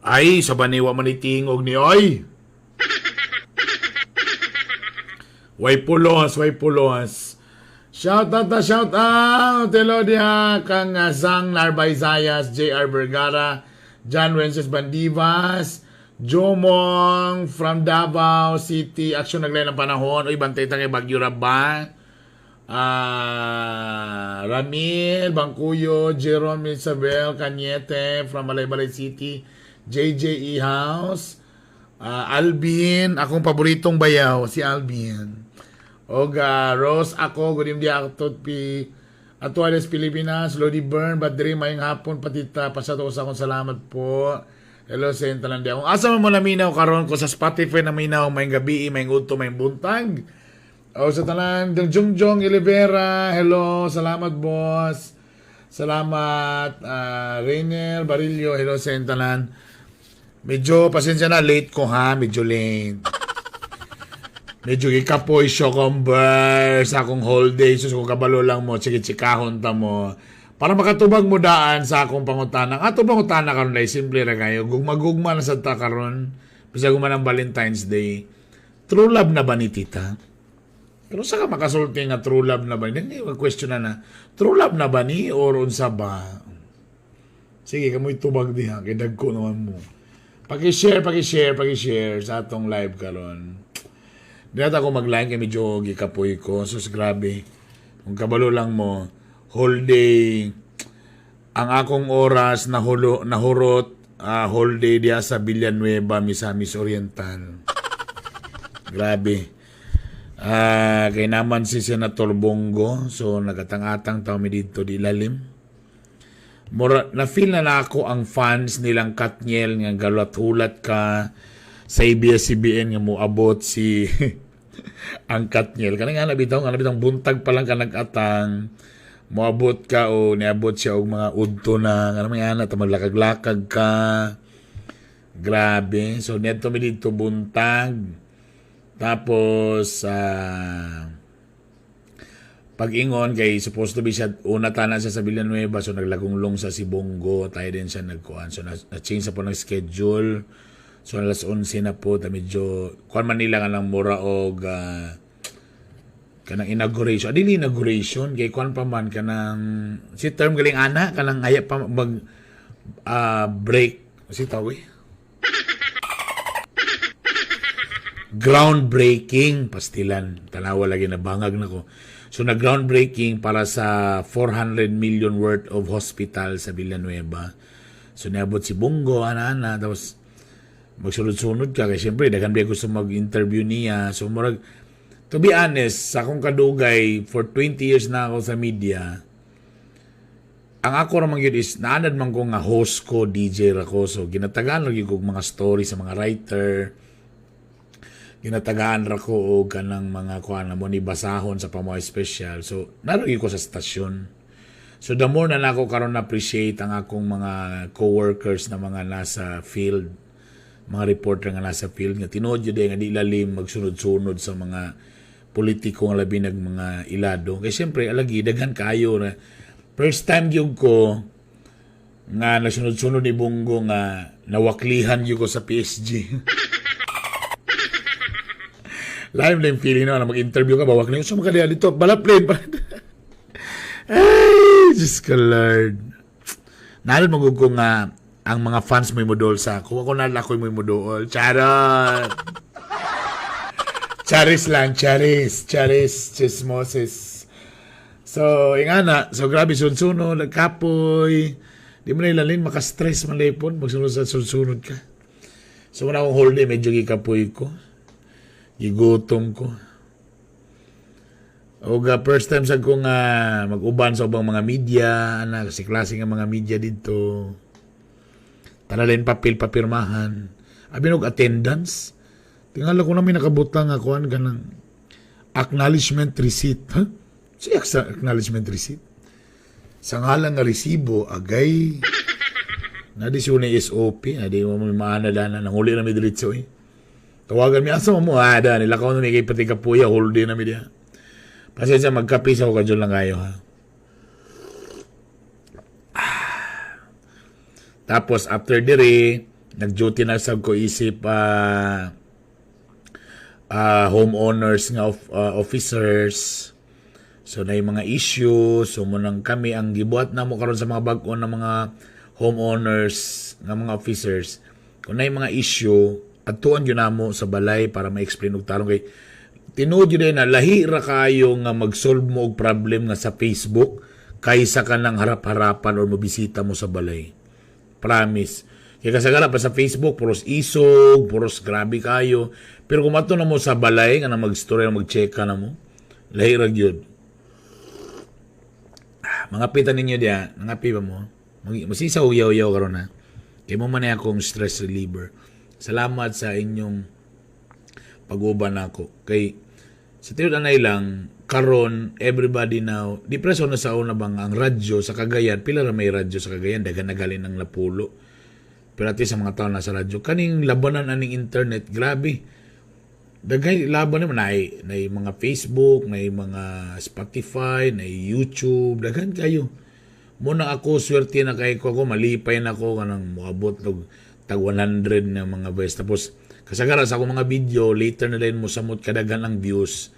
Ay, sa baniwa man itingog ni oy. Way pulos, way pulos. Shout out na shout out! Hello diha kang Zang Narvaizayas, JR Vergara, John Wences Bandivas, Jomong from Davao City. Action naglay ng panahon. Uy, bantay ta kay Bagyo Raba. Ramil Bangkuyo, Jerome Isabel Cañete from Malaybalay City, JJE House, Alvin, akong paboritong bayaw, si Alvin. Oga, Rose ako, good evening ako pi Atuales Pilipinas, Lodi Bern, Badri, mayong hapon, patita, pasato ko sa akong salamat po. Hello sa inyo tanan diha. Kung asa man mo naminaw karon ko sa Spotify na minaw, mayong gabi, mayong udto, mayong buntag. O sa tanan, Dong Jungjong Olivera, hello, salamat boss. Salamat, Rainier Barillo, hello sa inyo tanan. Medyo, pasensya na, late ko ha, medyo late. Medyo gikapoy siya kumber sa akong whole day. So, kung kabalo lang mo, sige, tsikahon ta mo. Para makatubag mo daan sa akong pangutana. Ang ato pangutana karon ay simple ra kayo. Gugma-gugma na sa ta karon. Bisag man ang Valentine's Day. True love na ba ni tita? Pero sa ka makasulti nga true love na ba ni? Hindi, question na na. True love na ba ni or unsa ba? Sige, kamoy tubag diha. Kay dagko naman mo. Paki-share, paki-share, paki-share sa atong live karon. Di na ako mag-line kay medyo gikapoy ko. Sus, grabe. Kung kabalo lang mo, whole day, ang akong oras nahulo, nahurot, whole day diya sa Villanueva, Misamis Oriental. Grabe. Kay naman si Senator Bongo, so nagatang-atang tao mi dito di lalim. Mura, na-feel na na ako ang fans nilang Katniel nga galat-hulat ka sa ABS-CBN nga moabot si ang Katniel. Kanang nga nabitaw buntag pa lang ka nag-atang moabot ka o niabot siya og mga udto na nga naman ana ta maglakag-lakag ka. Grabe. So neto mi dito buntag. Tapos pag-ingon kay supposed to be siya una tana siya sa Villanueva, so naglagunglong sa Sibongo tayo din siya nagkuan, so na-change sa po ng schedule, so alas 11 na po ta medyo kuan man nila nga ng mura og kanang inauguration, dili inauguration kay kuan pa man kanang si term galing ana kanang aya pa mag break si tawi groundbreaking pastilan tanawa lagi na bangag nako. So na groundbreaking para sa 400 million worth of hospital sa Villanueva. So niabot si Bungo ana-ana, tapos magsunod-sunod ka kay syempre daghan ba gusto mag-interview niya. So murag to be honest, sa akong kadugay for 20 years na ako sa media, ang ako ra man gyud is naanad man ko nga host ko, DJ ra ko. So ginatagaan ra gyud kog mga story sa mga writer. Ginatagaan ra ko og kanang mga kuan na mo ni basahon sa Pamoy Special. So naroon ko sa stasyon. So the more na nako karon na appreciate ang akong mga co-workers na mga nasa field, mga reporter nga nasa field nga tinuod jud nga di lalim magsunod-sunod sa mga politiko nga labi nag mga ilado. Kay siyempre alagi daghan kayo na first time gyud ko nga nasunod-sunod ni Bongo nga nawaklihan gyud ko sa PSG. Live na yung feeling na mag-interview ka, bawak na yung sumakalihan dito, balaplane. Ay, Diyos ko Lord. Naalala mo ko nga ang mga fans mo'y modol sa ako. Ako naalala ko mo'y modol. Charot! Charis lang, charis. Charis, chismosis. So, yung ana, so grabe, sunsunod, nagkapoy. Di mo na ilalin, makastress man lepon. Magsunod sa sunsunod ka. So, wala akong whole day, medyo gikapoy ko. Gigutom ko. O first time sa ko nga mag-uban sa ubang mga media, ana kasi klase nga mga media dito. Tanalin papel papirmahan. Abi og attendance. Tingala ko na may nakabutang nga kuan kanang acknowledgement receipt. Ha? Si acknowledgement receipt. Sa ngalan nga resibo agay na di siya ni SOP, na di mo may maana dana nanguli na mi diretso eh. Tawagan mi asa mo ada nilakaw na mi kay pati kapuya whole day na mi diha. Pasensya magkape sa ko kadyo lang kayo ha. Tapos after dire, Nag-duty na sab ko isip homeowners nga officers. So na mga issue, so munang kami ang gibuhat namo karon sa mga bag-o na mga homeowners nga mga officers. Kung na mga issue, adtuan gyud namo sa balay para ma-explain og tarong, kay tinuod gyud na lahi ra kayo nga mag-solve mo og problem nga sa Facebook kaysa ka nang harap-harapan or mobisita mo sa balay. Promise. Kaya kasagara pa sa Facebook, puros isog, puros grabe kayo. Pero kung ato na mo sa balay, nga na mag-story, mag-check ka na mo, lahi ra gyud. Mga pita ninyo diya, nangapi ba mo? Masisa uyaw-uyaw karon ha. Kay mo man akong stress reliever. Salamat sa inyong pag-uban nako. Kay sa tinud anay lang, karon everybody now, di preso na sa una bang ang radyo sa Cagayan, pila ra may radyo sa Cagayan, daghan na galing ng napulo. Pero ati sa mga tao na sa radyo, kaning labanan aning internet, grabe. Daghay laban naman nay nay mga Facebook, nay mga Spotify, nay YouTube, daghan kayo. Muna ako swerte na kay ko, ako malipay na ako kanang moabot og tag 100 na mga views. Tapos kasagaran sa akong mga video, later na din mo samot kadaghan ang views.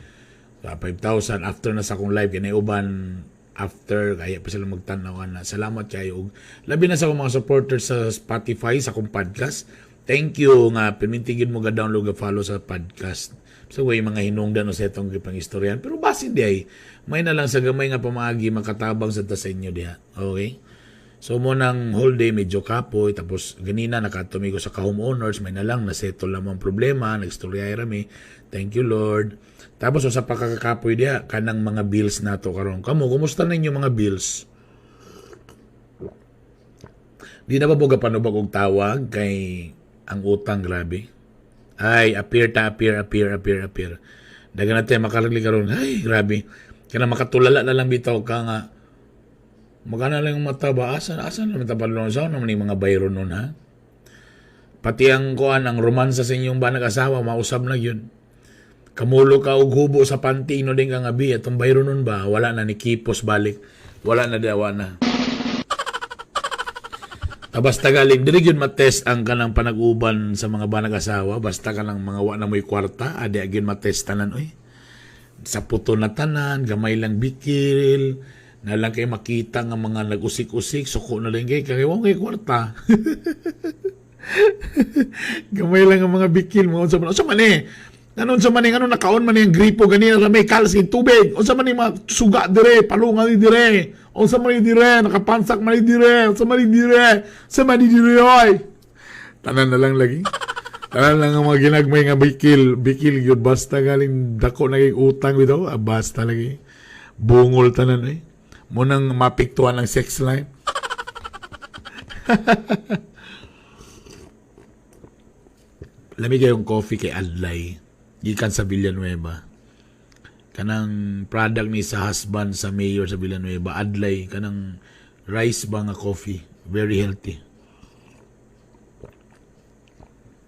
5,000 after na sa akong live kay uban after kaya pa sila magtan-aw na. Salamat kayo og labi na sa akong mga supporters sa Spotify sa akong podcast. Thank you nga pirminti gyud mo ga-download, ga follow sa podcast. So way mga hinungdan o sa itong gipangistoryan. Pero basin di ay may na lang sa gamay nga pamaagi makatabang sa ta sa inyo diha. Okay? So mo nang whole day medyo kapoy, tapos ganina nakatumi ko sa ka-homeowners, may na lang nasettle lamang problema, nagstorya rami. Thank you, Lord. Tapos sa pakakakapoy diha kanang mga bills nato karon. Kamo, kumusta na inyo mga bills? Di na ba mo panubag og tawag kay ang utang grabe? Ay, appear ta, appear, appear, appear, appear. Dagan natin makarili karon. Ay, grabe. Kana makatulala na lang bitaw ka nga. Magana lang yung mata ba? Asa, asa naman tapalon sa naman yung mga bayro nun, ha? Pati ang kuan, ang romansa sa inyong ba nag-asawa, mausab na yun. Kamulo ka og hubo sa panty, ino din ka nga bi, atong bayro nun ba? Wala na ni kipos balik. Wala na dawa na. Basta galing, dili gyud matest ang kanang panag-uban sa mga banag asawa, basta kanang mga wa na mo'y kwarta, adi gyud matest tanan, oy. Sa puto na tanan, gamay lang bikil, na lang kay makita nga mga nag-usik-usik, suko na lang kay, kay wa kay kwarta. Gamay lang ang mga bikil, mga unsa man eh. Ano unsa man eh, ano nakaon man eh, ang gripo ganina ra may kalsin tubig. Unsa man eh, mga suga dire, palunga ni dire. Unsa man eh dire, nakapansak man eh dire, unsa man eh dire, unsa man eh dire oy. Tanan na lang lagi. Tanan lang ang mga ginagmay nga bikil, bikil gyud basta galing dako na kay utang bitaw, basta lagi. Bungol tanan eh. Munang mapiktuan ang sex life. Lami kayong coffee kay Adlay. Gikan sa Villanueva. Kanang product ni sa husband sa mayor sa Villanueva, Adlay, kanang rice ba nga coffee, very healthy.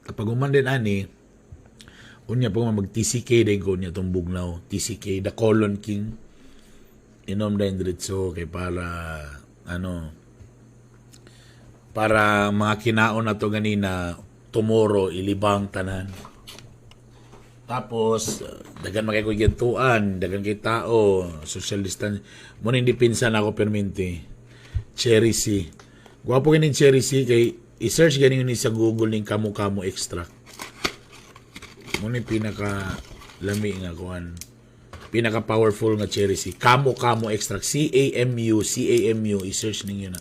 Kapag uman din ani, unya pag mag TCK din ko unya tong bugnaw, TCK, the Colon King. Inom din diretso kay para ano, para mga kinaon na to ganina tomorrow ilibang tanan. Tapos, daghan man kay ko gintuan, daghan kay tao, social distance. Mo hindi pinsan ako perminti. Cherry C. Gwapo kini Cherry C kay i-search ganin ni sa Google ning kamo-kamo extract. Mo ni pinaka lami nga kuan. Pinaka powerful nga Cherry C. Kamo-kamo extract. C A M U C A M U, i-search ninyo na.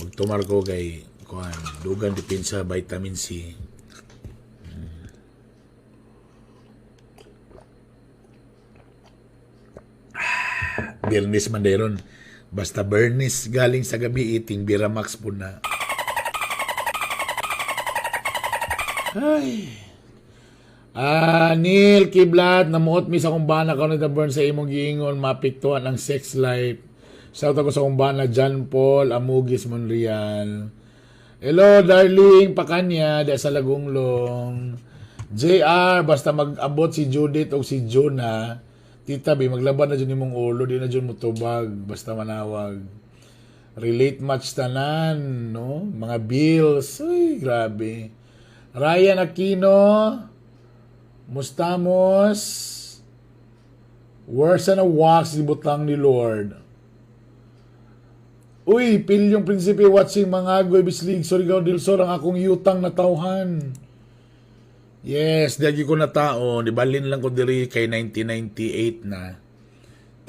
Magtumar ko kay kuan, dugan dipinsa vitamin C. Biyernes man deron. Basta Bernis galing sa gabi eating Biramax po na. Ay. Neil Kiblat, namuot mi sa kumbana ka na burn sa imong giingon mapiktuan ang sex life. Shout out ko sa kumbana John Paul Amugis Monreal. Hello darling, pakanya di sa Lagunglong. JR, basta mag-abot si Judith o si Jonah, Tita B, maglaban na dyan imong ulo, di na dyan mutubag, basta manawag. Relate much tanan, no? Mga bills, uy, Uy, grabe. Ryan Aquino, Mustamos, Where's na wax ibutang ni Lord. Uy, Pilyong Prinsipe watching Mangagoy, Bislig, Surigao del Sur, ang akong yutang na tawhan. Yes, di ko na tao. Di balin lang ko diri kay 1998 na.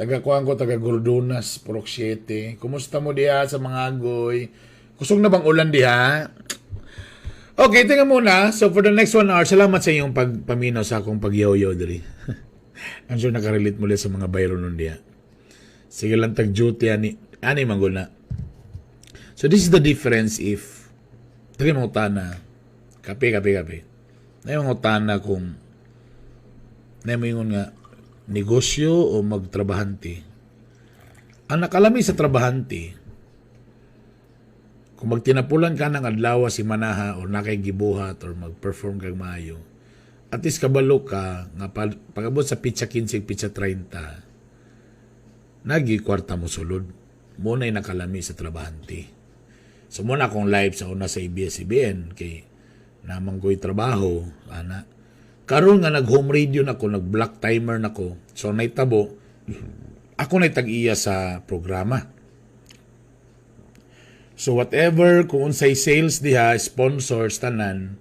Taga kuan ko, taga Gordonas, Purok 7. Kumusta mo diha sa Mangagoy? Kusog na bang ulan diha? Okay, tingnan muna. So for the next 1 hour, salamat sa inyong pagpaminaw sa akong pagyaw-yaw diri. I'm sure nakarelate mo sa mga bayro nun diha. Sige lang tag duty ani ani manggol na. So this is the difference if dili mo tana kape, kape, kape. Na yung utana kung na mo ingon nga negosyo o magtrabahante. Ang nakalami sa trabahante, kung magtinapulan ka ng adlaw si manaha or nakay gibuhat or mag-perform kag maayo, at least kabalo ka nga pag-abot sa pitsa 15, pitsa 30, nagi kwarta mo sulod. Mo na'y nakalami sa trabahante. So mo na akong live sa una sa ABS-CBN kay namang ko'y trabaho, ana. Karon nga nag-home radio na ko, nag-block timer na ko, so naitabo, ako na'y tag-iya sa programa. So whatever, kung unsay sales diha, sponsors, tanan,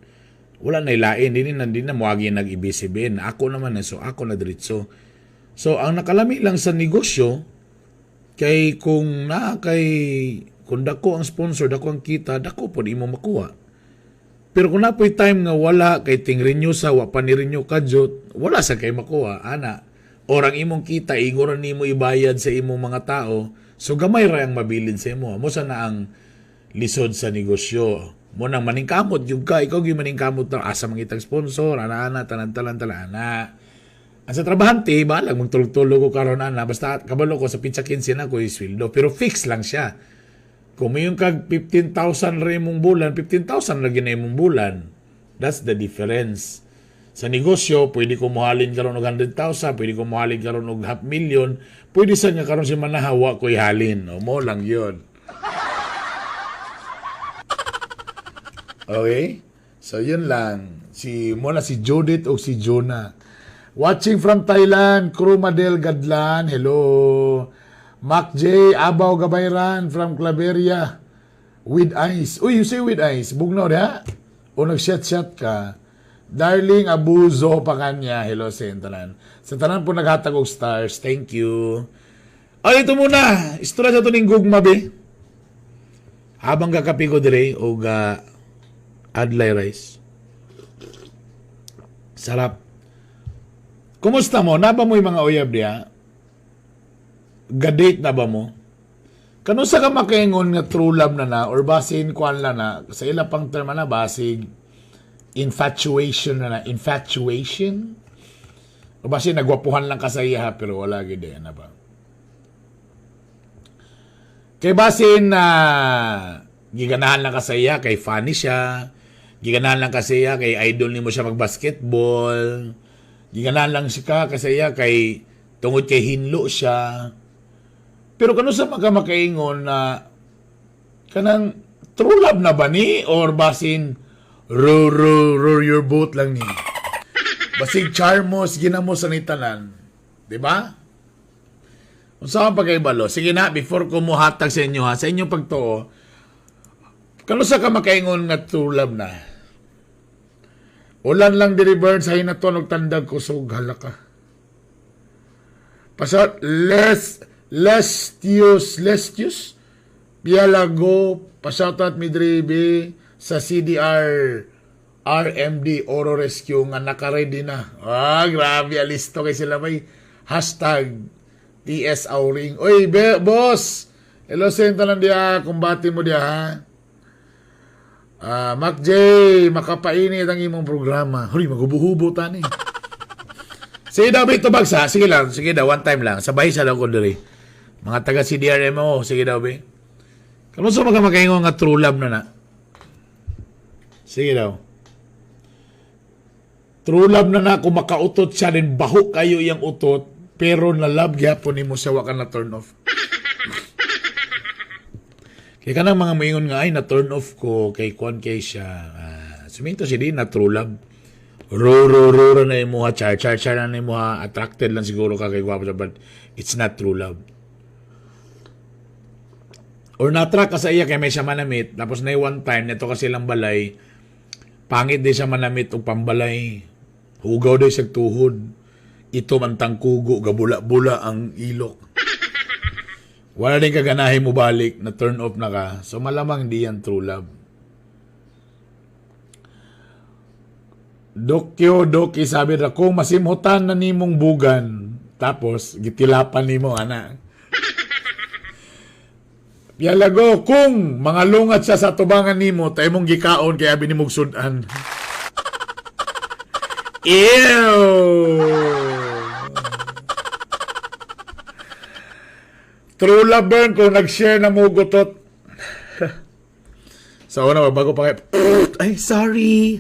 wala na ilain, di na moagi nag-ABS-CBN. Ako naman, eh, so ako na diretso. So ang nakalami lang sa negosyo, kay kung na kay kung dako ang sponsor, dako ang kita, dako pod imo makuha. Pero kung napoy time nga wala kay ting renew sa wa pa ni renew kadyot, wala sa kay makuha ana. Or ang imong kita ingoran nimo ibayad sa imong mga tao, so gamay ra ang mabilin sa imo. Mo sa na ang lisod sa negosyo. Mo nang maningkamot yung ka, ikaw gyud maningkamot na asa mangitag sponsor, ana ana tanan tanan tanan ana. Ang sa trabahante, balag magtulog-tulog ko karon ana, basta kabalo ko sa pitsa 15 na ko isweldo, pero fix lang siya. Kung mayon kag 15,000 ra imong bulan, 15,000 ra gyud imong bulan. That's the difference. Sa negosyo, pwede ko muhalin karon og 100,000, pwede ko muhalin karon og half million, pwede sa nga karon si manahawa ko ihalin. O mo lang 'yun. Okay? So yun lang. Si mo na si Judith o si Jonah. Watching from Thailand, Crew Madel Gadlan. Hello. Mac J. Abaw Gabayran from Claveria. With ice. Uy, you say with ice. Bugnaw diha? O nag-shot-shot ka? Darling Abuzo pa kanya. Hello sa tanan. Sa tanan po naghatag og stars. Thank you. Ay, ito muna. Istorya sa ito ning gugma, be. Habang kakapi ko dire, og adlay rice. Sarap. Kumusta mo? Naba mo yung mga uyab diya? Gadate na ba mo? Kanusa ka makaingon nga true love na na or basin kwan lang na sa ila pang term na basig infatuation na na infatuation o basin nagwapuhan lang ka sa iya pero wala gid eh, na ba? Kay basin na giganahan lang ka sa iya kay funny siya, giganahan lang ka sa iya kay idol nimo siya mag-basketball, giganahan lang siya ka sa iya kay tungod kay hinlo siya. Pero kano sa maka makaingon na kanang true love na ba ni or basin row row row your boat lang ni? Basig charmos ginamo sa ni tanan, di ba? Unsa man pagkaibalo? Sige na, before ko muhatag sa inyo ha, sa inyong pagtuo, kano sa ka makaingon nga true love na? Ulan lang diri Bern sa hinaton og tandag kusog, hala ka. Pasat les Lestius Lestius Pialago, pasoutout mi diri be sa CDR RMD Oro Rescue nga naka-ready na. Ah, grabe alisto kay sila, may #TSAuring. Oy, be, boss. Hello sa tanan diha, kumbati mo diha ha. Ah, Mac J, makapainit ang imong programa. Hoy, magubuhubo tani. Sige daw, be, tubag sa. Sige lang, sige daw, one time lang. Sabay sa daw ko diri. Mga taga CDRMO, sige daw, be. Kamusta mga makaingon nga true love na na? Sige daw. True love na na kung makautot siya din, baho kayo iyang utot, pero na love gyapon nimo siya, wa ka na turn off. Kay kanang mga moingon nga, "Ay, na turn off ko kay kuan kay siya." Suminto siya di na true love. Ro ro ro ro na imuha, char char char na imuha, attracted lang siguro ka kay gwapo siya, but it's not true love. Or na-attract ka sa iya kay may siya manamit, tapos na one time, neto kasi lang balay, pangit di siya manamit og pambalay. Hugaw di siya tuhod. Ito man tangkugo, gabula-bula ang ilok. Wala din kaganahin mo balik, na turn off na ka. So malamang di yan true love. Dokyo, Doki, sabi ra, kung masimhutan na nimong bugan, tapos gitilapan nimo, ana. Yalago, kung mga lungat siya sa tubangan nimo, tayo mong gikaon kay abi nimong sudan. Ew! True love burn kung nag-share na mo gutot. Sa una, bago pa kayo, ay, sorry.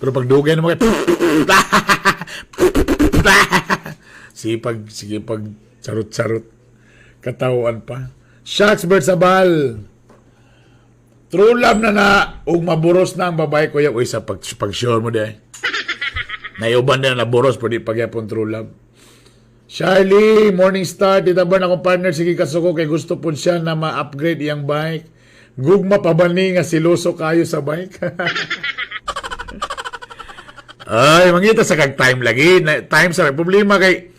Pero pag dugay na mo kayo, sige pag, sige pag, charot-charot. Katawan pa. Shucks, Bert Sabal. True love na na, ug maburos na ang babae ko. Uy, sa pag-sure mo di. Naiuban na naburos, pero di pagyapon true love. Shirley, morning star, Tita Bern, akong partner, sige kasuko, kay gusto po siya na ma-upgrade iyang bike. Gugma pa ba ni nga siluso kayo sa bike? Ay, mangita sa kag time lagi. Na, time sa problema kay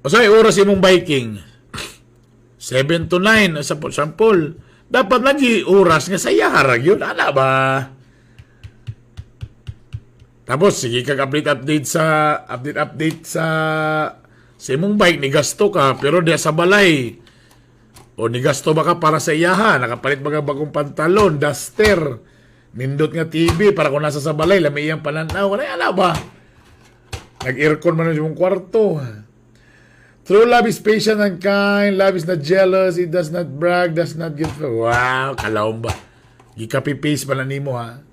usay oras imong biking? 7 to 9 sa sample. Dapat lagi oras nga saya harag yun. Ana ba? Tapos sige kag update update sa update update sa imong bike, ni gasto ka pero diya sa balay o ni gasto ba ka para sa iyaha, nakapalit ba ka bagong pantalon, duster, nindot nga TV para kung nasa sa balay lami iyang pananaw, kanay ala ba, nag-aircon man yung kwarto. True love is patient and kind. Love is not jealous. It does not brag, does not give. Wow, kalawom ba? Gi-copy paste pa na nimo ha.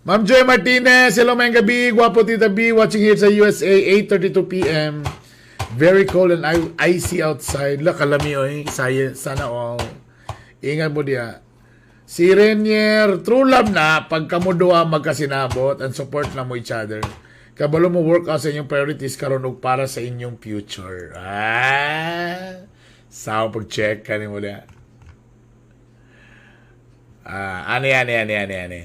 Ma'am Joy Martinez, hello, mayang gabi. Gwapo Tita B, watching here sa USA, 8:32 p.m. Very cold and icy outside. La, kalami oy. Saya, sana all. Ingat mo diya. Si Renier, true love na pag kamo duha magkasinabot and support na mo each other. Kabalo mo work out sa inyong priorities karon ug para sa inyong future. Ah, sao pag-check ka ni mo diya. Ah, ani, ani, ani, ani, ani.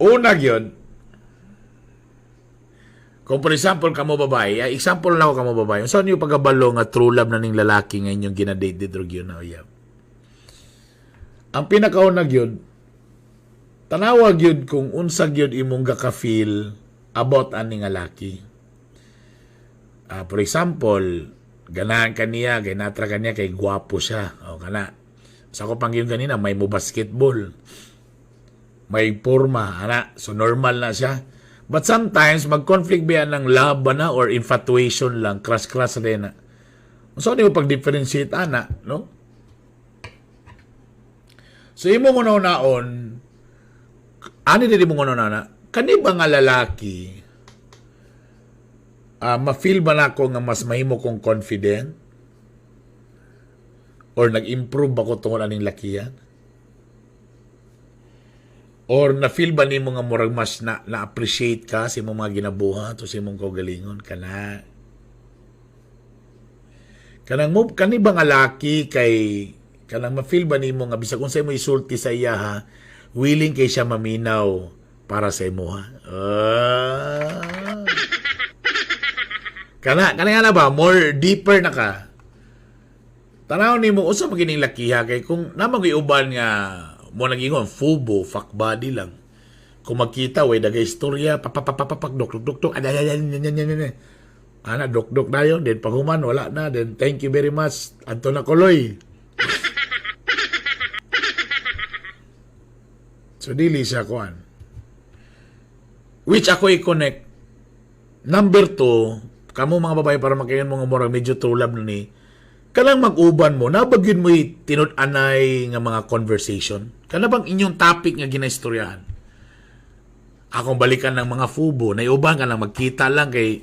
Una gyud, kung for example, kamo babae, ah, example lang ako, kamo babae, saan niyo pagkabalo nga true love na ning lalaki nga inyong ginadate dito gyud na uyab? Ang pinakauna gyud, tanawa gyud kung unsa gyud imong gaka-feel about ani nga laki. Ah, for example, ganahan ka niya, ginatra ka niya kay gwapo siya. O kana. Sa ako pang yun kanina, may mo basketball. May forma, ana. So normal na siya. But sometimes, mag-conflict ba yan ng love ba na or infatuation lang, crush-crush rin na. So, ano yung pag-differentiate, ana, no? So, imo mo naon, ani din mo na, kani ba nga lalaki, ma-feel ba na ako nga mas mahimo kong confident? Or nag-improve ba ko tungod aning lakihan? Or na-feel ba nimo nga murag mas na, na-appreciate ka sa imong mga ginabuhat o sa imong kaugalingon? Kana. Kanang mo kani ba nga laki kay kanang ma-feel ba nimo nga bisag unsa imo isulti sa iya ha, willing kay siya maminaw para sa imo ha? Ah. Kana kana nga na ba more deeper na ka. Tanaw nimo usa man gining lakiha kay kung namang uban nga mo nagingon fubo, fuck buddy lang. Kung magkita way dagay istorya, papapapapak, dok dok dok dok, ay ay ay ay ay. Ana, dok dok dayon, then paghuman wala na, then thank you very much. Adto na kuloy. So dili siya kuan. Which ako i-connect. Number 2, kamo mga babae para makaingon mo nga murag medyo true love na ni, kanang mag-uban mo, nabagyun mo tinud-anay nga mga conversation? Kana bang inyong topic nga ginaistoryahan? Akong balikan ng mga fubo, naiuban ka lang, magkita lang kay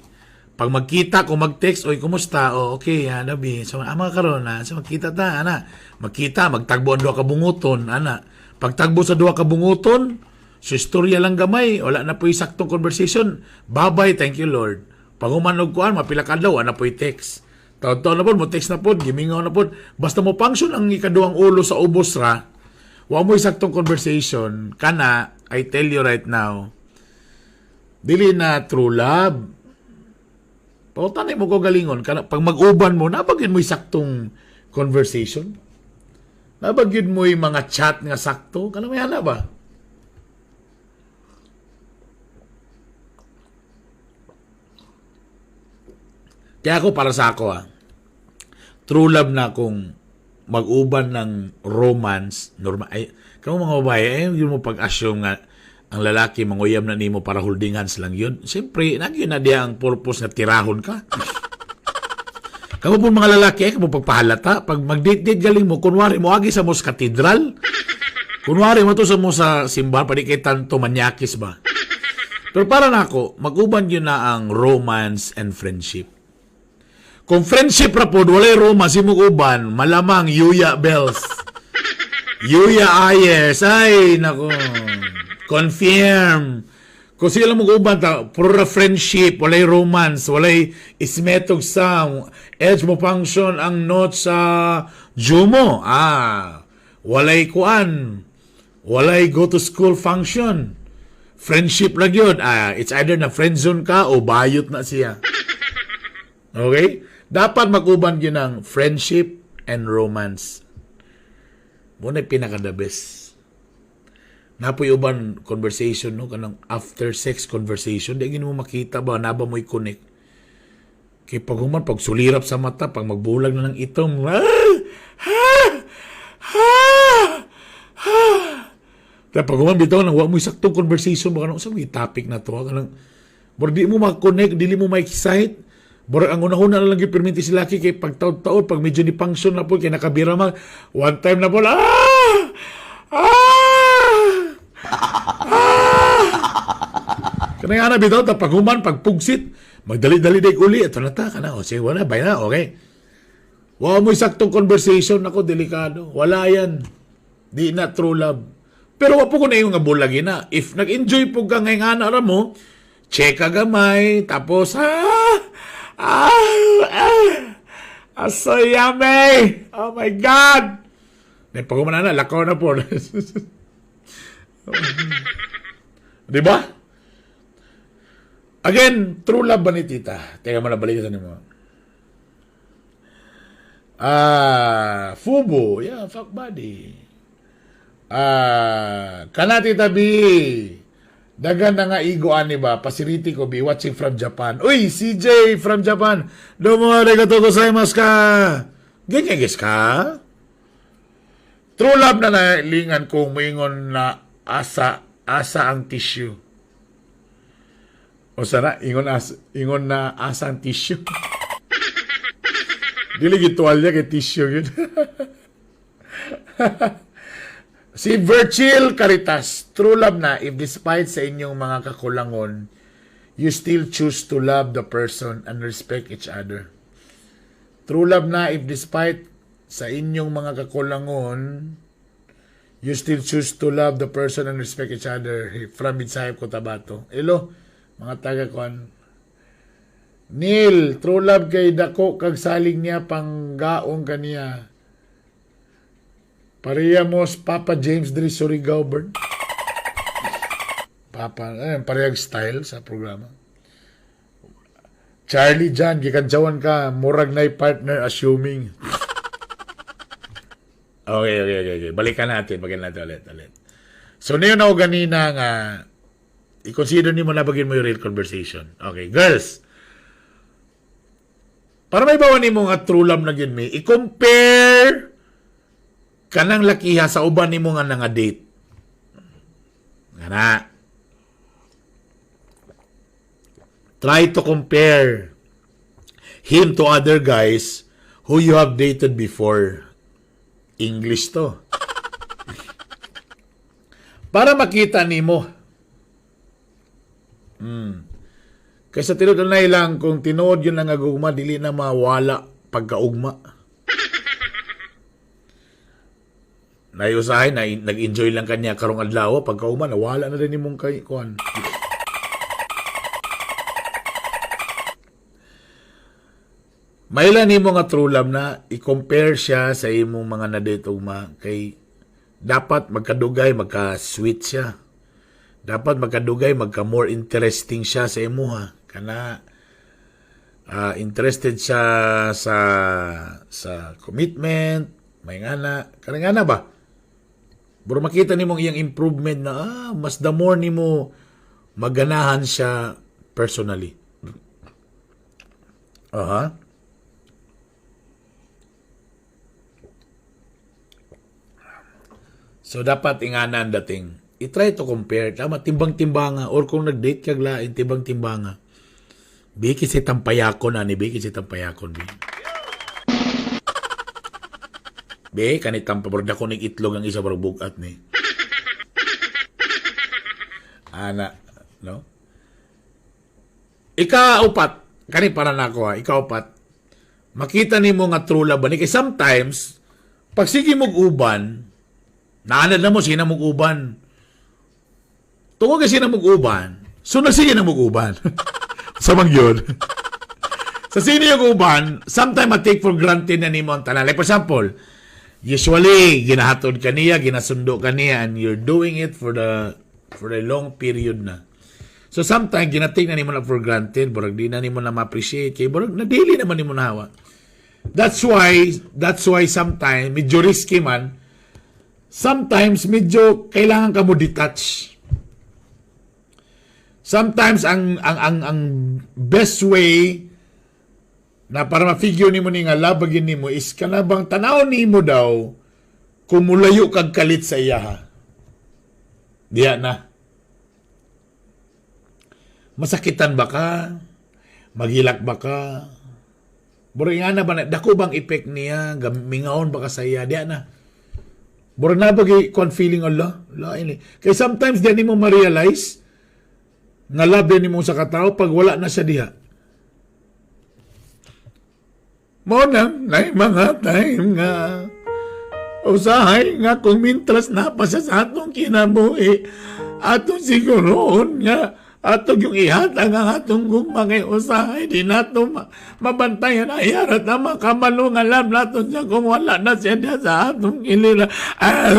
Pag magkita, kung mag-text, "Oy, kumusta?" "Oh, okay, ana bi." So, ama karon na, so magkita ta, ana. Magkita, magtagbo ang duha ka bunguton, ana. Pagtagbo sa duha ka bunguton, so istorya lang gamay, wala na po'y saktong conversation. Bye-bye, thank you Lord. Pag human og kuan, mapila ka adlaw, ana po'y text. Taon-taon na pod, mo text na pod, gimingaw na pod. Basta mo function ang ikaduhang ulo sa ubos ra, wa mo'y saktong conversation, kana, I tell you right now, dili na true love. Pautanay mo ko galingon, kana, pag mag-uban mo, naa ba gyud mo'y saktong conversation? Naa ba gyud mo'y mga chat nga sakto? Kana may ana ba? Kaya ako, para sa ako ah, true love na kung mag-uban ng romance, normal, ay, kamo mga babae, ay, yun mo pag-assume nga ang lalaki manguyab na nimo para holding hands lang yun. Siyempre, nagyun na diya ang purpose na tirahon ka. Kamo po mga lalaki, ay, kamo pagpahalata. Pag mag-date-date galing mo, kunwari mo, agi sa mo sa katedral. Kunwari mo to sa mo sa simbahan, pwede kay tanto manyakis ba? Pero para nako, mag-uban yun na ang romance and friendship. Kung friendship ra pod, walay romance, imong uban, malamang Yuya Bells. Yuya Ayers, ay, nako. Confirm. Kung sila mong uban, ta, puro ra friendship, walay romance, walay ismetog sa edge mo function ang note sa Jumo. Ah, walay kuan. Walay go to school function. Friendship lang yun. Ah, it's either na friendzone ka o bayot na siya. Okay? Dapat mag-uban yun ang friendship and romance. Muna pinaka the best. Napoy uban conversation, no, kanang after sex conversation, di gini mo makita ba na ba mo'y connect. Kay pag human, pag sulirap sa mata, pag magbulag na ng itom, ah, ah, ah, ah. Kaya pag human bitaw nang wa mo'y saktong conversation ba, kanang sa may topic na to, kanang murag di mo ma-connect, dili mo ma-excite. Murag ang una-una na lang gyud perminti si laki kay pag taod-taod, pag medyo ni function na po, kay nakabira man, one time na po, ah! Ah! Ah! Kanang ana bitaw, ta pag human, pag pugsit, magdali-dali day uli, ito na ta, kana, o sige, wala, bye na, okay. Wa mo'y saktong conversation, ako, delikado. Wala yan. Di na true love. Pero wa po ko na yung nga bulagi na. If nag-enjoy po ka ngayong ana ra mo, check ka gamay, tapos, ah, ah, ah, ah, so yummy! Oh my God! Then, pag humana na, lakaw na po. Di ba? Again, true love ba ni tita? Teka mo na, balik sa nimo. Ah, Fubo. Yeah, fuck buddy. Ah, kana tita B. Dagan na nga igo ani ba? Pasiriti ko be watching from Japan. Uy, CJ from Japan. Domo arigatou gozaimasu ka. Ganyan guys ka. True love na nalingan kung moingon na asa asa ang tissue. O sana ingon as ingon na asa ang tissue. Dili gid tuwalya kay tissue yun. Si Virgil Caritas, true love na if despite sa inyong mga kakulangon, you still choose to love the person and respect each other. True love na if despite sa inyong mga kakulangon, you still choose to love the person and respect each other. From Midsayap, Cotabato. Hello, mga taga kuan. Neil, true love kay dako kag salig niya panggaong kaniya. Pareha mo Papa James diri Surigao, Bern. Papa, eh, parehag style sa programa. Charlie John, gikantsawan ka, murag na partner assuming. Okay. Balikan natin, balikan natin ulit, ulit. So, niyo na ganina nga, i-consider niyo mo na bagin mo yung real conversation. Okay, girls. Para may bawan nimo nga true love na gyud mi, i-compare kanang lakiha sa uban nimo nga nga date. Nga. Try to compare him to other guys who you have dated before. English to. Para makita nimo. Kaysa tinuod na lang, kung tinuod yun lang nga gugma, dili na mawala pagkaugma. Nayusahay na nag-enjoy lang kanya karong adlaw, pagkaugma nawala na rin imong kay kuan. Maila nimo nga true love na i-compare siya sa imong mga na-date ugma kay dapat magkadugay magka-sweet siya. Dapat magkadugay magka more interesting siya sa imuha. Kana interested siya sa commitment, may ngana, kanang ngana ba? Bro, makita nimo ang iyang improvement na mas the more nimo maganahan siya personally. Aha. So dapat ingana ang dating. I-try to compare. Tama, timbang-timbanga. Or kung nag-date kag lain, timbang-timbanga. Biki si tampayakon, ani. Biki si tampayakon, bi. Bi, kanit tampa, bro, dako nig itlog ang isa, bro, bugat ni. Ana, no? Ika-upat, kani para nako ha, ika-upat, makita nimo nga true love ba ni? Kay sometimes, pag sige mong uban, naanad na mo, sige na mong uban. Tungod kasi na mong uban, so nagsige na mong uban. Sa mang yun. Sa sino yung uban, sometimes ma-take for granted na nimo ang tanan. Like for example, usually, ginahatod ka niya, ginasundo ka niya, and you're doing it for the long period na. So sometimes, ginatake na nimo na for granted, burag di na nimo na ma-appreciate, kay burag na daily naman nimo nahawa. That's why sometimes, medyo risky man, sometimes medyo kailangan ka mo detach. Sometimes ang best way na para ma-figure nimo ni nga love gyud nimo is kana bang tanaw nimo daw kung mulayo kag kalit sa iya ha. Diya na. Masakitan ba ka? Maghilak ba ka? Murag nga na ba na, dako bang effect niya? Mingaon ba ka sa iya? Diya na. Murag na ba kay kon feeling Allah? Lain eh. Kay sometimes di nimo ma-realize nga love din nimo sa katao pag wala na siya diha. Mo nang nay mga time nga usahay nga kung mintras na pa siya sa atong kinabuhi, atong siguroon nga atong yung ihatag ang atong gugma kay usahay di nato mabantayan ay harat na makabalo nga love nato siya kung wala na siya diha sa atong ilila. Ah.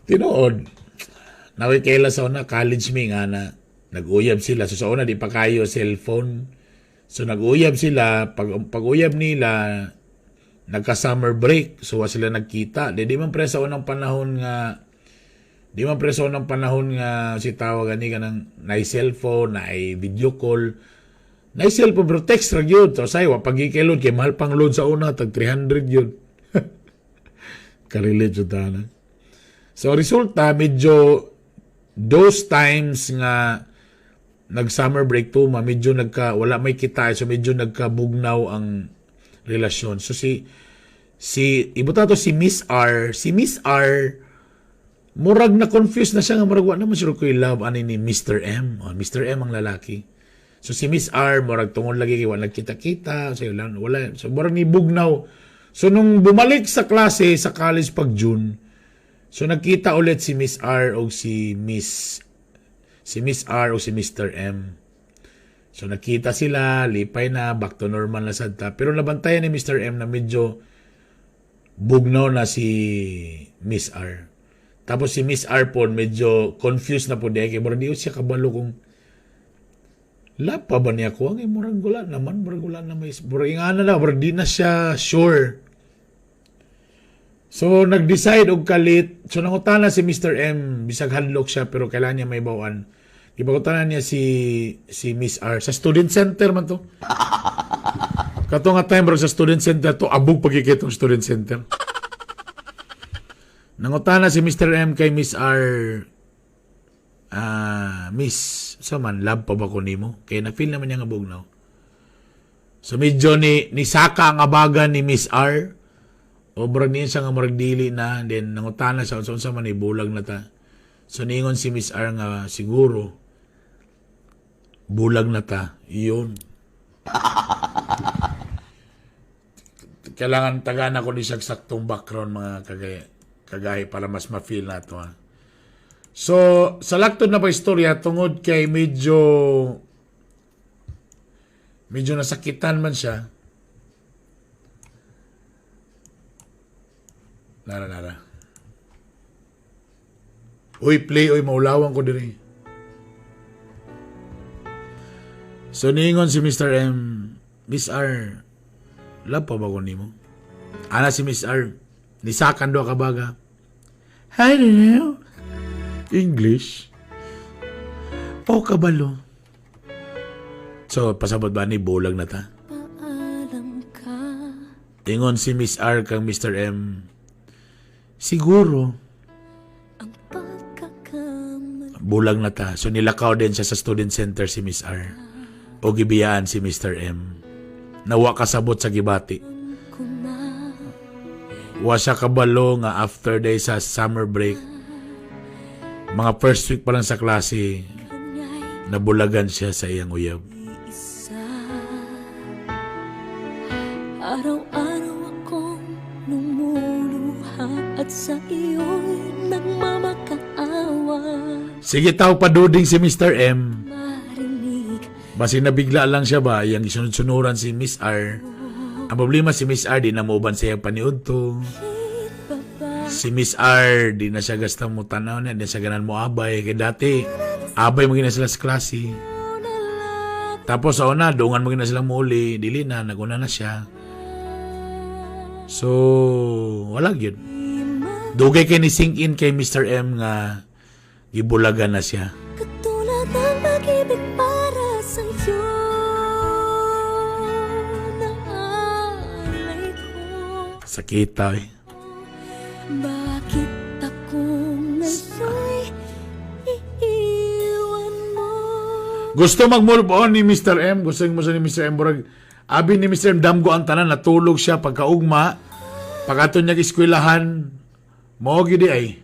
Tinuod. Nawi kaila sa una, college mi nga na nag-uyab sila. So sa una, di pa kayo cellphone. So nag-uyab sila, pag uyab nila, nagka-summer break. So wa sila nagkita. Di man pre sa unang panahon nga di man pre sa unang panahon nga si tawag ani kanang nay cellphone, nay video call. Nay cellphone pero text ra gyud. So say wa pagikilod kay mahal pang load sa una, tag 300 yun. Ka-relate jud ta na. So resulta medyo those times nga nag summer break to ma medyo nagka wala may kita, so medyo nagkabugnaw ang relasyon. So si ibuta to si Miss R, si Miss R murag na confused na siya nga murag wa naman siguro ko'y love ani ni Mr. M. Oh, Mr. M ang lalaki. So si Miss R murag tungod lagi kay wa nagkita-kita, so wala, wala. So murag ni bugnaw. So nung bumalik sa klase sa college pag June, so nagkita ulit si Miss R o si Mr. M. So nakita sila, lipay na, back to normal na sad ta. Pero nabantayan ni Mr. M na medyo bugnaw na si Miss R. Tapos si Miss R po, medyo confused na po di kay murag di siya kabalo kung love pa ba niya ko ang murag wala naman, murag wala na may murag ingana na, murag di na siya sure. So nag-decide og kalit. So nangutana si Mr. M, bisag hadlok siya pero kailangan niya may bawaan. Gipangutana niya si Miss R sa student center man to. Kato nga time bro sa student center to abog pagkikitong student center. Nangutana si Mr. M kay Miss R, ah, "Miss, sa man love pa ba ko nimo?" Kay na-feel naman niya nga bugnaw. So medyo ni saka ang abaga ni Miss R. O murag niya siya nga murag dili na, then nangutana siya unsa man, ibulag na ta. So niingon si Miss R nga siguro bulag na ta. Iyon. Kailangan tagaan ako ni siyang saktong background, mga kagahi, para mas ma-feel nato ha. So, sa laktod na pa istorya, tungod kay medyo medyo nasakitan man siya. Nara, nara. Uy, play, uy, maulawan ko diri. So, niingon si Mr. M, "Miss R, love pa ba ko nimo?" Ana si Miss R, nisakan do ka baga. "I don't know. English. O kabalo." So, pasabot ba ni bulag na ta? Paalam ka. Ingon si Miss R kang Mr. M, siguro, Ang pagkakamali bulag na ta. So, nilakaw din siya sa student center si Miss R. O gibiyaan si Mr. M. Nawa kasabot sa gibati. ko na. Wa siya kabalo nga after day sa summer break, mga first week pa lang sa klase, Kanya'y nabulagan siya sa iyang uyab. isa. Araw-araw akong lumuluha at sa iyo'y nagmamakaawa. Sige tao paduding si Mr. M. Marinig Basi nabigla lang siya ba, iyang gisunod-sunuran si Miss R. Ang problema, si Miss R, di na muuban sa iyang paniudto. pa ba Si Miss R, di na siya gasta mo tanaw niya, di na siya ganan mo abay. Kaya dati, abay mo gina sila sa klase. Tapos sa una, dungan mo gina sila muli, dili na, naguna na siya. So, wala gyud. Dugay kay ni sink in kay Mr. M nga gibulagan na siya. Katulad ng pag-ibig para sa'yo na alay ko. Sakita eh. Bakit ako ngayon'y iiwan mo? Gusto mag-move on ni Mr. M. Gusto mo sa ni Mr. M. Burag, abi ni Mr. M, damgo ang tanan, natulog siya pagkaugma. Pagkato niya eskwelahan, mao gid ay.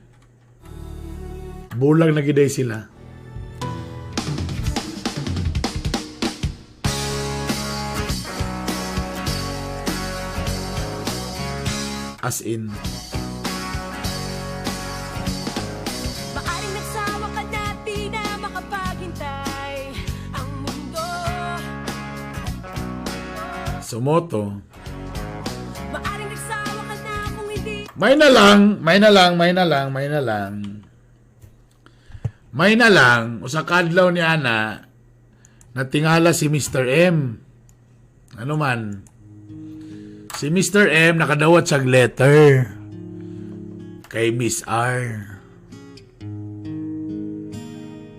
Bulag na gid ay sila. As in, Maaring nagsawa ka na, di na makapaghintay ang mundo. Sumoto. Maaring nagsawa ka na kung hindi May na lang, may na lang, may na lang, may na lang. May na lang, usa ka adlaw ni ana, natingala si Mr. M. Ano man? Si Mr. M nakadawat siyag letter kay Miss R.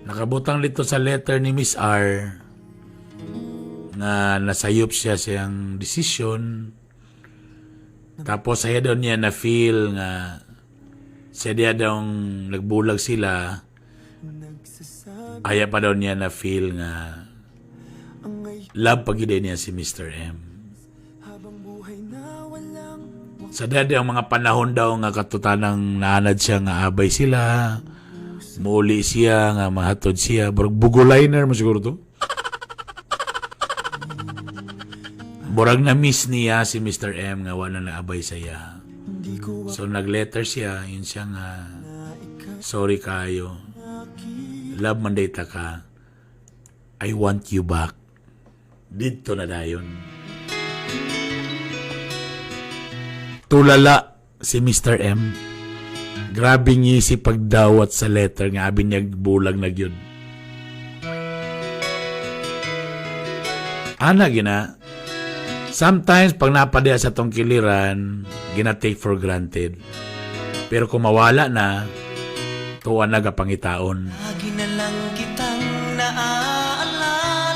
Nakabutang dito sa letter ni Miss R nga nasayop siya siyang desisyon. Tapos saya daw niya na feel nga siya diya daw nagbulag sila. Aya pa daw niya na feel nga love pag niya si Mr. M. Sa dati ang mga panahon daw nga katutanang naanad siya nga abay sila, muuli siya nga mahatod siya. Burag bugoliner mo siguro to. Burag na miss niya si Mr. M nga wala na naabay sa iya. So nagletter siya, yun siya nga, "Sorry kayo. Love man data ka. I want you back." Dito na dayon. Tulala si Mr. M. Grabe ngisi pagdawat sa letter nga abi niya bulag na gyud. Ana gina, sometimes pag napadya sa tong kiliran, gina take for granted. Pero kung mawala na, tuwa na gapangitaon. Lagi na lang kitang naaalala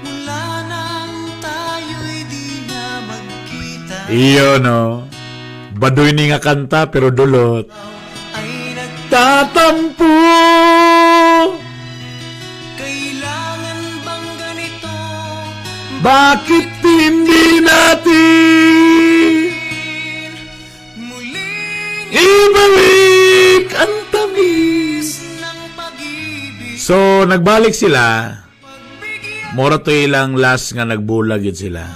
mula nang tayo'y di na magkita. Iyo no. Baduy ni nga kanta pero dulot. Ay Tatampo! nagkailangan bang ganito? Bakit hindi natin Muling ibalik? nagbalik sila. Mora to ilang last nga nagbulag yun sila.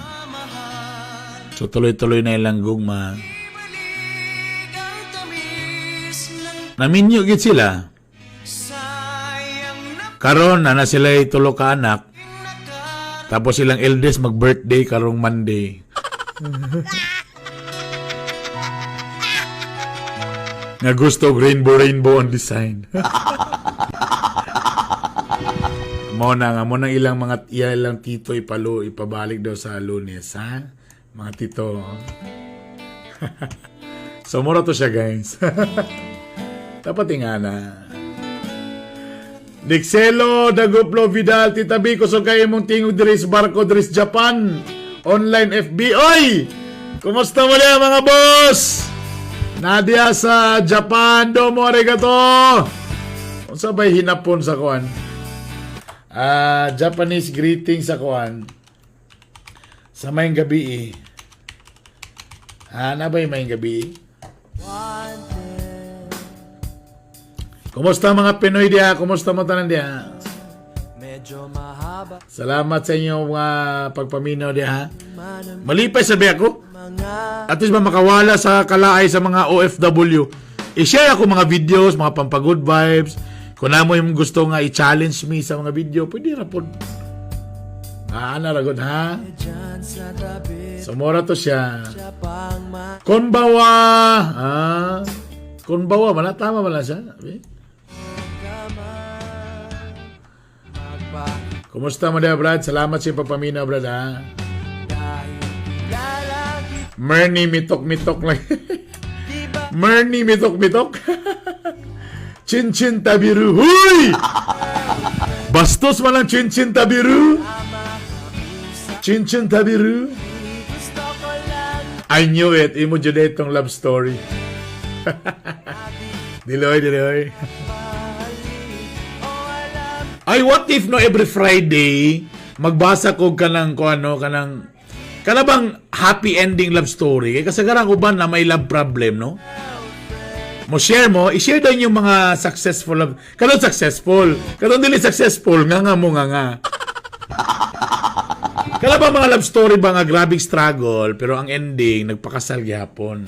So tuloy-tuloy na ilang gugma. Ibalik ang tamis ng Naminyo gid sila. sayang na Karon na na sila tulo ka anak. naka Tapos silang eldest mag-birthday karong Monday. Nga gusto og rainbow rainbow ang design. Mo na nga mo nang ilang mga ilang tito ipalo ipabalik daw sa Lunes, ha? Mga tito. So mura to siya, guys. Dapat nga na. Dixelo, Daguplo, Vidal, Tita B, kusog kayo mong tingog diri sa barko diri sa Japan. Online FB. Oy! Kumusta mo niya, mga boss? Nadia sa Japan, domo arigato! Unsa ba'y hinapon sa kuan? Ah, Japanese greeting sa kuan. Sa maayong gabi eh. Ah, na ba'y maayong gabi eh? Kumusta mga Pinoy diha? Kumusta mo tanan diha? Medyo mahaba Salamat sa inyong mga pagpaminaw diha. man ang Malipay sabi ako. mga At least ba makawala sa kalaay sa mga OFW. I-share ako mga videos, mga pampa-good vibes. Kung na mo yung gusto nga i-challenge me sa mga video, pwede ra pod. Ah, ana ra gud ha. dyan sa tabi So mora to siya. siya pang ma Konbawa. Ah. Konbawa man tama man lang siya. Abi? Magpa Kumusta mo diha, Brad? Salamat sa iyong pagpaminaw, Brad, ha. dahil kilala kita Mernie mitok-mitok lang. di ba Mernie mitok-mitok. Chin Chin Tabiru. Huy! Bastos man ang Chin Chin Tabiru. Chin Chin Tabiru. Gusto ko lang I knew it. Imo jud itong love story. Diloy, diloy. mahalin o alam Ay, what if no every Friday magbasa ko kanang ko ano kanang kana bang happy ending love story kay kasagaran uban na may love problem, no? Mo share mo, i-share din yung mga successful love. Karon successful, karon dili successful nga nga mo nga nga. Kana ba mga love story ba nga grabing struggle pero ang ending nagpakasal gihapon.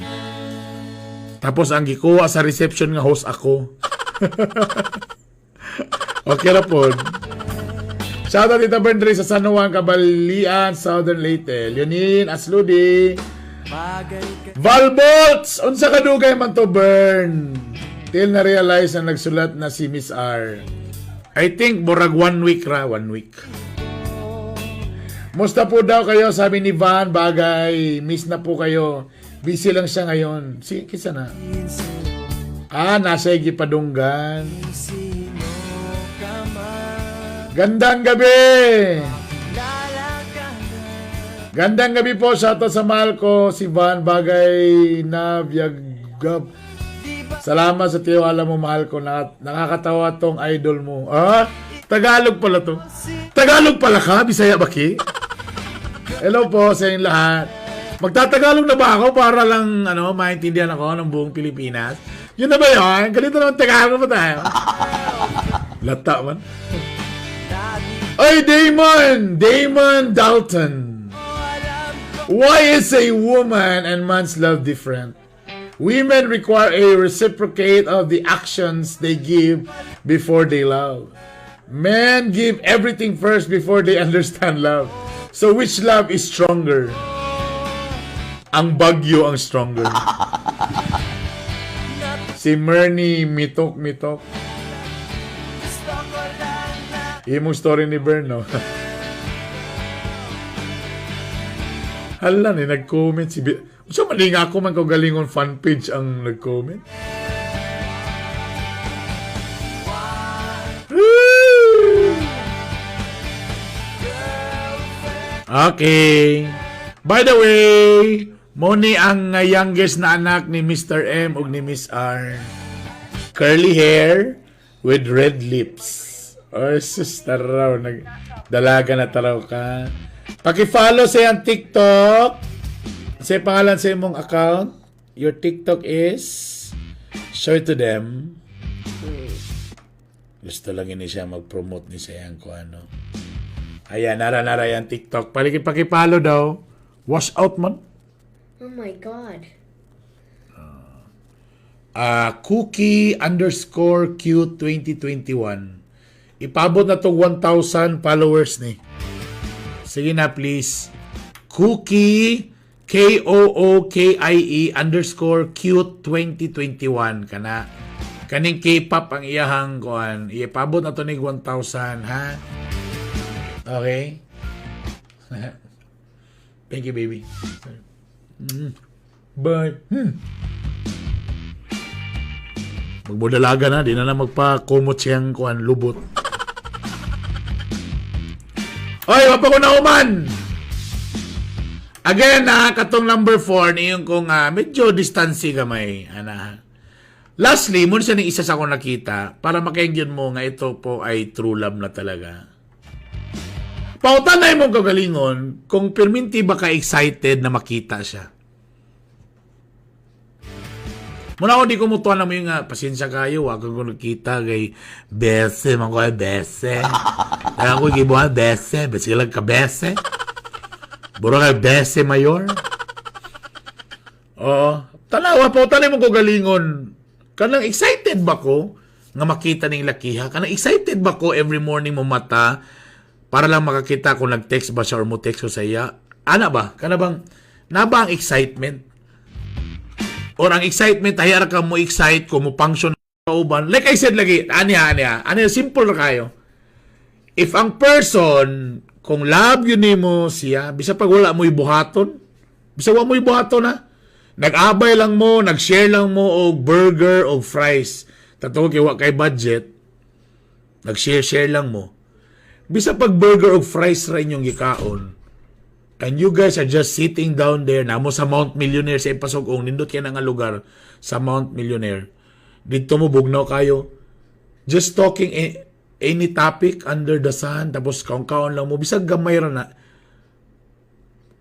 Tapos ang gikuha sa reception nga host ako. Okay ra pod. Shoutout Tita Bernadre sa San Juan, Cabalian, Southern Leyte. Leonin, Asludi. Bagay ka Valbolts! Unsa kadugay man to, Bern? Till na-realize na nagsulat na si Miss R. I think murag one week ra, one week. Musta po daw kayo, sabi ni Van Bagay. Miss na po kayo. Busy lang siya ngayon. Si, kisa na. Ah, nasa Gipadunggan. Sino ka man Gandang gabi! Kilala ka na Gandang gabi po sa ato sa mahal ko, si Van Bagay na Biagab. Di ba Salamat sa tiwala mo, mahal ko. Nakakatawa tong idol mo. Ah, Tagalog pala to. Tagalog pala ka? Bisaya ba ki? Hello po sa inyong lahat. Magtatagalog na ba ako para lang ano, maintindihan ako ng buong Pilipinas? Yun na ba yun? Ganito naman Tagalog pa tayo. Lata man. Ay, Damon! Damon Dalton. Why is a woman and man's love different? Women require a reciprocate of the actions they give before they love. Men give everything first before they understand love. So which love is stronger? Ang bagyo ang stronger. Si Mernie mitok mitok. Gusto ko lang na Imong story ni Bern, no? Hala ni, nag-comment si... Unsa man nga ako man kaugalingon fan page ang nag-comment? Woo! Okay. By the way, mo ni ang youngest na anak ni Mr. M ug ni Miss R. Curly hair with red lips. Or sus, taraw, nag, dalaga na taraw ka. Paki-follow sa iyang TikTok. Sa pangalan sa imong account. Your TikTok is, show it to them. Gusto lang ini siya mag-promote ni siya yung kung ano. Ayan, nara nara yan TikTok. Paliki paki-follow daw. Wash out man. Oh my God. Cookie_Q2021. Ipabot na to 1,000 followers ni. Sige na, please. Cookie Kookie_Q2021 kana. Kaning K-pop ang iyahang kuan. Ipabot na to ni 1,000, ha? Okay? Thank you, baby. Bye. Magbudalaga na, di na na magpakumot siyang kuan lubot. Oy, wa pa ko nauman! Again, na katong number 4 niyong kung medyo distance gamay, ana. Lastly, mun siya ni isa sa akong nakita para makaingyon mo nga ito po ay true love na talaga. Pautan na imong kagalingon kung perminti ba ka excited na makita siya. Muna ako di ko mutuan na mo yung pasensya kayo, wag ko nakita kay bese, man ko ay bese. Kaya ako gibuhan bese, bese lang ka bese. Buro kay bese mayor. Oo. Tanawa po, tanay mo ko galingon. Kanang excited ba ko nga makita ning lakiha? Kanang excited ba ko every morning mo mata para lang makakita kung nag-text ba siya or mo text ko sa iya? Ana ba? Kana bang na ba ang excitement? Or ang excitement ay ara ka mo excite kung mo function kauban. Like I said lagi, ani ani ani, simple ra kayo. If ang person kung love yun nimo siya, bisa pag wala mo ibuhaton, bisa wa mo ibuhaton ha. Nag-abay lang mo, nag-share lang mo og burger og fries. Totoo kay wa kay budget. Nag-share-share lang mo. Bisa pag burger og fries ra inyong gikaon. And you guys are just sitting down there namo sa Mount Millionaire sa Ipasugong, nindot kay na nga lugar sa Mount Millionaire. Dito mo bugnaw kayo. Just talking any topic under the sun, tapos kaon-kaon lang mo, bisag gamay ra na.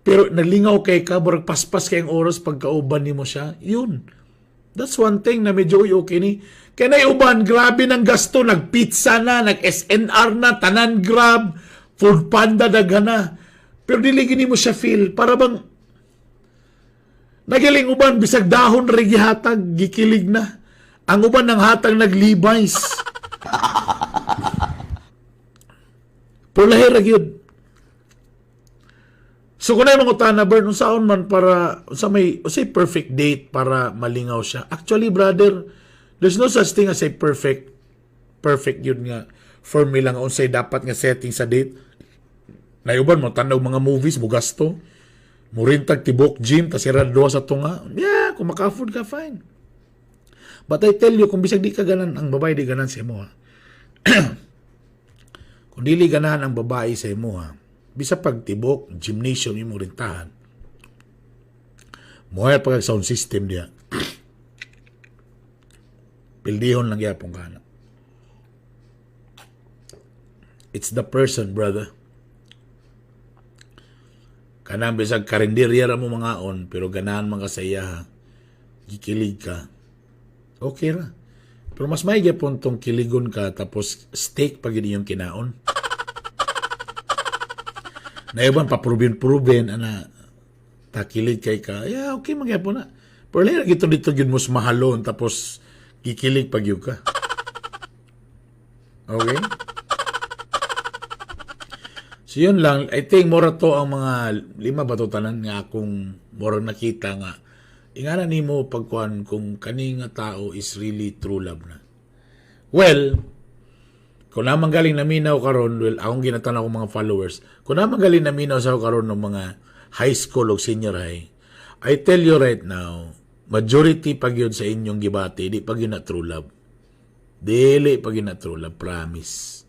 Pero nalingaw kay ka, murag paspas kay ang oras pagkauban nimo siya. Yun. That's one thing na medyo, uy, okay ni. Kaya na uban, grabe ng gasto, nag-pizza na, nag-S&R na, tanan Grab, Food Panda, daghan na. Pero dili gini mo siya feel, para bang nagaling uban, bisag dahon ra gihatag, gikilig na. Ang uban ng hatag nag-Levi's. Pero lahi ra gyud. So kung na yung mga utana, Bern, unsaon man para, unsa may, unsay perfect date para malingaw siya? Actually, brother, there's no such thing as a perfect, perfect yun nga formula nga unsay dapat nga setting sa date. Nayuban mo, tanaw mga movies, mo gasto. Mo rentag tibok gym, tas ira duha sa tunga. Yeah, kung maka-afford ka, fine. But I tell you, kung bisag di ka ganan, ang babae di ganan sa imo, ha. Kung dili ganahan ang babae sa imo, ha, bisa pag tibok, gymnasium imong rentahan. Mo pag sound system diya. Pildihon lang gyapon ka na. It's the person, brother. Kanang bisag karinderya ra mo mga on, pero ganahan man ka sa iya, ha. Gikilig ka. Okay ra. Pero mas may gyapon tong kiligon ka tapos steak pag yun iyong kinaon. Naiban pa proben-proben ana takilig kay ka. Yeah, okay magyapon na. Pero lahi ra gito dito gyud mo sa mahalon tapos gikilig pag yun ka. Okay? So yun lang, I think mora to ang mga lima ba to tanan nga akong murag nakita nga ingana nimo pagkuan kung kani nga tao is really true love na. Well, kung naman galing naminaw karon, well, akong ginatan akong mga followers, kung naman galing naminaw sa karon ng mga high school o senior high, I tell you right now, majority pag yun sa inyong gibati, di pag yun na true love. Dili pag yun na true love, promise.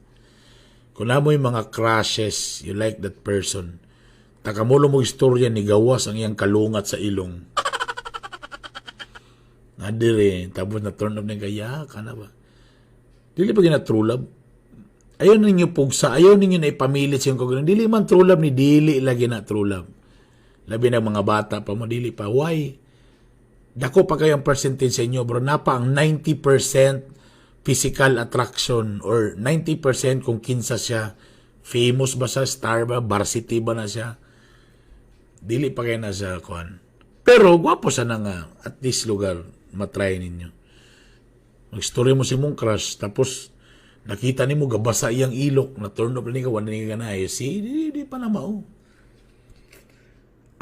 Kung namo yung mga crushes, you like that person, takamulo mo istorya ni gawas ang iyang kalungat sa ilong. Nadire, tapos na turn off na kaya ka na ba? Dili pa gina true love. Ayaw ninyo pugsa, ayaw ninyo na ipamilit sa iyong kagalingon. Dili man true love ni dili lagi na true love. Labi na mga bata pa mo, dili pa. Why? Dako pa kayo ang percentage sa inyo, bro. Napa ang 90% physical attraction or 90% kung kinsa siya, famous ba siya, star ba, varsity ba na siya. Dili pa kay na siya kuan. Pero gwapo sa na nga at least lugar matry ninyo. Mag-story mo si mong crush, tapos nakita nimo gabasa iyang ilok, na turn off ni ka, wala ni ka na, eh, see, di pa na mao.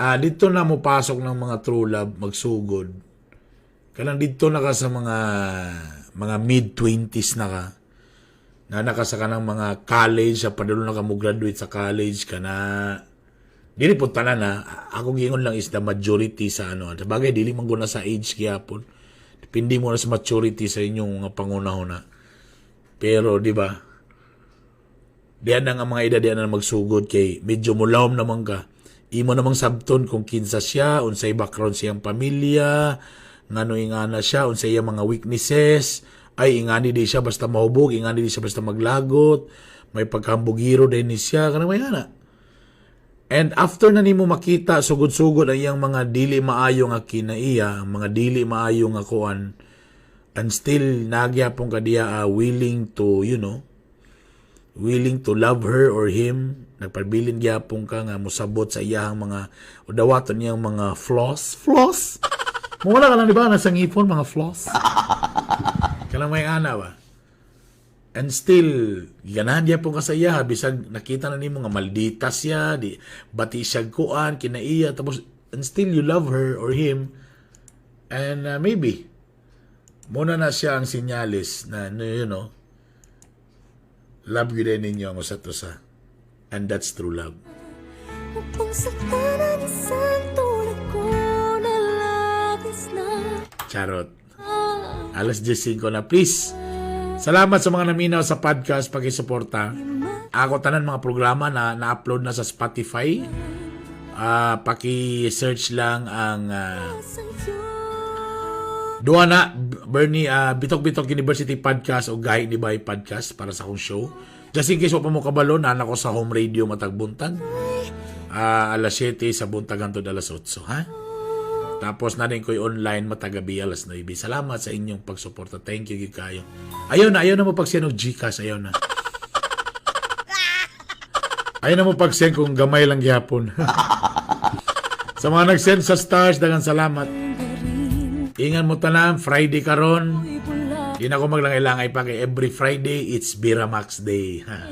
Ah, dito na mo pasok ng mga true love, magsugod. Kanang dito na ka sa mga mid-20s na ka. Na naka sa kanang mga college, sa padulong na ka mo graduate sa college ka na. Dili po tanan na, ako giingon lang is the majority sa ano. Sa bagay, dili man guna sa age gyapon. Depende mo na sa maturity sa inyong mga pangunahon na. Pero, di ba, diyan na nga mga edad, diyan na magsugod kay medyo mulawom naman ka. Imo namang sabton kung kinsa siya, unsay background siyang pamilya, ngano ingana siya, unsay iyang mga weaknesses, ay ingani di siya basta mahubog, ingani di siya basta maglagot, may pagkambugiro din ni siya, kanang may ana. And after na nimo makita sugod-sugod ang iyang mga dili maayo nga kinaiya, ang mga dili maayo nga kuan, and still nagyapon ka diya willing to, willing to love her or him, nagpabilin gyapon ka nga mosabot sa iyang mga o dawaton niyang mga flaws, flaws. Mura ka lang, di ba, nasa ngipon, mga flaws. Kanang may ana ba? And still, ganahan gyapon ka sa iya, bisag nakita na nimo nga maldita siya, di bati siya kuan, kinaiya, tapos and still you love her or him, and maybe, muna na siya ang sinyalis na, love gyud ninyo ang usa't usa. And that's true love. Upang saktan ang isang tulad ko na labis na. Charot. Alas 10 na, please. Salamat sa mga naminaw sa podcast, pakisuporta. Ako tanan mga programa na na-upload na sa Spotify. Paki-search lang ang Sa'yo. Duha na Bernie Bitok Bitok University Podcast o Gahi ni Bay Podcast para sa akong show. Just in case wa pa mo kabalo, naa ko sa home radio matag buntag. Alas 7 sa buntag hangtod alas 8, ha? Tapos na rin ko'y online matagabi alas 9. Salamat sa inyong pagsuporta. Thank you gyud kayo. Ayaw na mo pag-send og GCash, ayaw na. Ayaw na mo pag-send kung gamay lang gyapon. Sa mga nag-send sa stars, daghang salamat. Ingan mo tanan, Friday karon. Di na ako maglangay-langay pa kay every Friday, it's Biramax Day. Ha.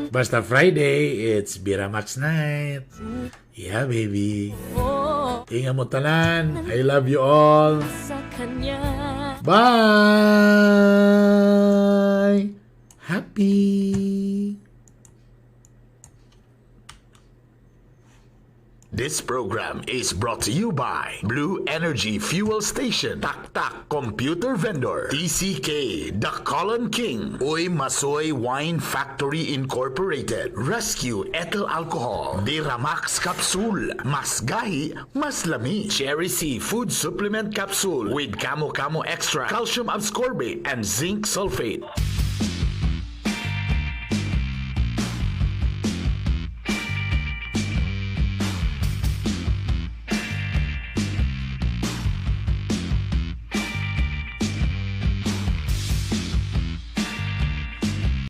Basta Friday, it's Biramax night. Yeah, baby. Ingan mo tanan. I love you all. Sa kanya. Bye! Happy! This program is brought to you by Blue Energy Fuel Station, Tak Tak Computer Vendor, TCK, The Colon King, Uy Masoy Wine Factory Incorporated, Rescue Ethyl Alcohol, Diramax Capsule, Mas Gahi, Mas Lami, Cherry C Food Supplement Capsule with Camo Camo Extra, Calcium Ascorbate, and Zinc Sulfate.